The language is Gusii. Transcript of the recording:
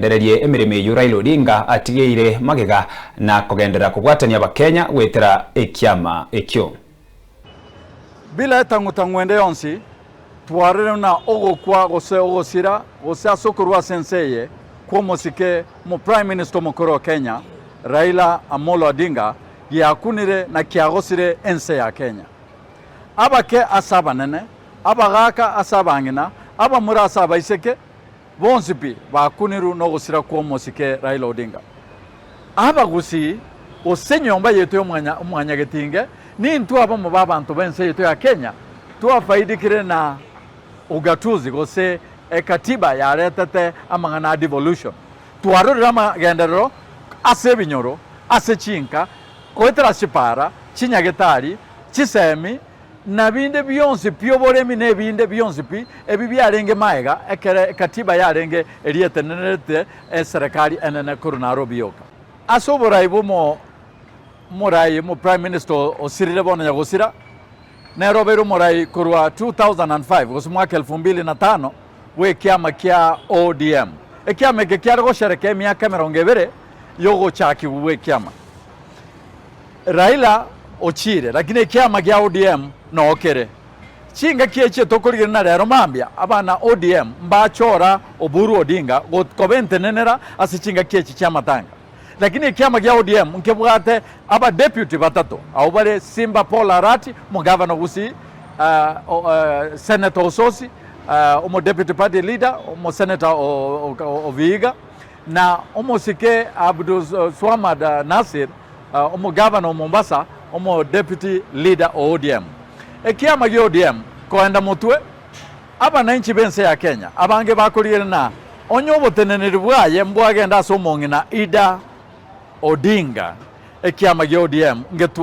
Agendererie emeremo eyio Raila Odinga atigeire magega na kogenderera kobwatania Abakenya goetera ekiama ekio. Bila etang'u-tang'u ende yonsi, twarire buna ogokwa gose ogosira gose ase okorua ase ense eye kw'omosike omo-Prime Minister omokoro o Kenya, Raila Amolo Odinga, giakunire na kiagosire ense ya Kenya. Abake ase abanene, abagaaka ase abang'ina, abamura ase abaiseke, Bonsi pi bakunirwe nogosira kw'omosike Raila Odinga. Abagusii gose enyomba yaito y'omwanyagetinge nintwe abamo b'abanto b'ense yaito ya Kenya twafaidikire na ugatuzi gose ekatiba yaretete amang'ana a devolution. Twarorire amagenderero ase ebinyoro, ase chinka, goetera ase chipara, chinyagetari, chisemi, na binde bionsi pi oboremi na ebinde bionsi pi ebi biarenge magega ekero ekatiba yarenge eria etenenerete eserekari enene korwa Nairobi yoka. Ase oborai bw'omorai omo prime minister osirire bono nyagosira, nere obeire omorai korwa 2005 gose mwaka elfu mbili na tano bw'ekiama kia ODM. Ekiama eke kiare gosherekea emiaka emerongo ebere yogochakigwa gw'ekiama. Raila ochiire, lakini ekiama gia ODM noo kere. Chingaki echio tokorigereria na rero mambia, abana ODM mbachora Oburu Odinga koba entenenera ase chingaki echi chiamatanga. Lakini ekiama gia ODM nkebwate aba deputy batato, abwo bare Simba Paul Arati, omogavana o Gusii, Senator Osotsi, omo deputy party leader, omosenator o Vihiga, na omosike Abdulswamad Nassir, Omogavana o Mombasa, omo deputy leader o ODM. Ekiama gia ODM koenda motwe, abananchi b'ense ya Kenya abange bakorigereria na onye oboteneneri bwaye mbwagenda ase omong'ina Ida Odinga, ekiama gia ODM ngetwe.